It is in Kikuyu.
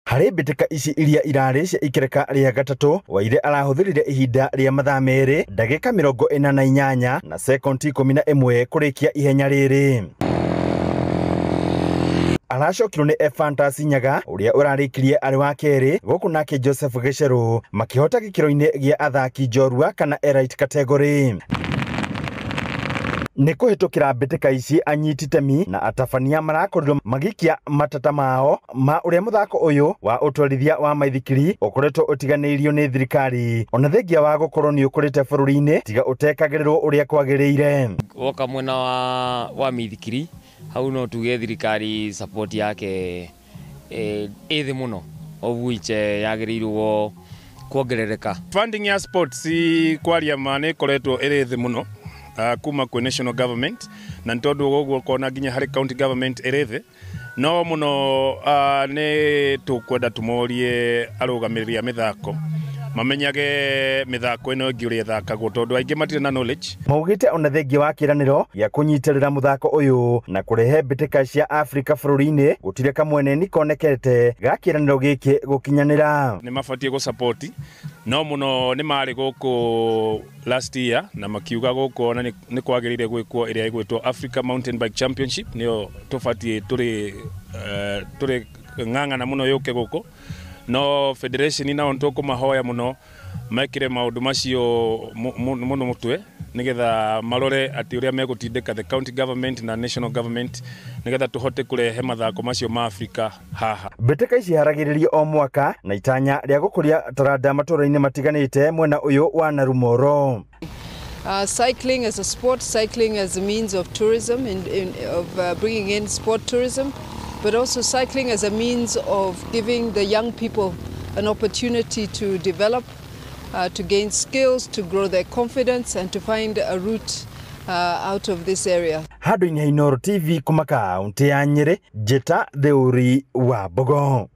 Harĩ mbĩtĩka ici iria irarĩ cia ikereka rĩa gatatũ, Waire arahũthĩrire ihinda rĩa mathaa 2 ndagĩka 48 na sekondi 11 kũrĩkia ihenya rĩrĩ. Aracokirwo nĩ Ephantus Nyaga ũrĩa ũrarĩkirie arĩ wa kerĩ, gũkũ nake Joseph Gĩcerũ makĩhota gĩkĩro-inĩ gĩa athaki njorua kana elite category. Nĩ kũhĩtũkĩra mbĩtĩka ici anyiti itemi na atabania marakorirwo magĩikia matata mao ma ũrĩa mũthako ũyũ wa ũtwarithia wa maithikiri ũkoretwo ũtiganĩirio nĩ thirikari, ona thengia wa gũkorwo nĩ ũkũrĩte bũrũri-inĩ tiga ũtekagĩrĩrwo ũrĩa kwagĩrĩire. Woka mwena wa mĩithikiri hau no tuge thirikari support yake ĩ thĩ mũno, of which yagĩrĩirwo kuongerereka. Funding ya sports kwaria ma nĩ ĩkoretwo ĩrĩ thĩ mũno kuma kwĩ national government, na nĩ tondũ ũguo kona nginya harĩ county government ĩrĩ thĩ. No mũno nĩ tũkwenda tũmorie arũgamĩrĩri a mĩthako mamenyage mĩthako ĩno ĩngĩ ũrĩa ĩthakagwo, tondũ aingĩ matirĩ na knowledge. Maugĩte ona thengia wa kĩĩranĩro gĩa kũnyitĩrĩra mũthako ũyũ na kũrehe mbĩtĩka cia Afrika bũrũri-inĩ, gũtirĩ kamweneni konekete ga kĩĩranĩro gĩkĩ gũkinyanĩra. Nĩ mabatiĩ gũsupport, no mũno nĩ marĩ gũkũ last year na makiuga gũkũ ona nĩ kwagĩrĩire gwĩkwo ĩrĩa ĩgwĩtwo Africa Mountain Bike Championship, nĩyo tũbatiĩ tũrĩ ng'ang'ana mũno yũke gũkũ. No federation nao nĩtũkũmahoya mũno mekĩre maũndũ macio mũno mũtwe, nĩgetha marore atĩ ũrĩa megũtindĩka the county government na national government nĩgetha tũhote kũrehe mathako macio ma Afrika haha. Mbĩtĩka ici iharagĩrĩrio o mwaka na itanya rĩa gũkũria taranda matũũra-inĩ matiganĩte mwena ũyũ wa Narumoro. Cycling as a sport, cycling as a means of tourism, of bringing in sport tourism, but also cycling as a means of giving the young people an opportunity to develop, to gain skills, to grow their confidence, and to find a route out of this area. Handũ-inĩ ha Inooro TV kuma kaunti ya Nyĩrĩ, Njĩta Theuri wa Mbogo.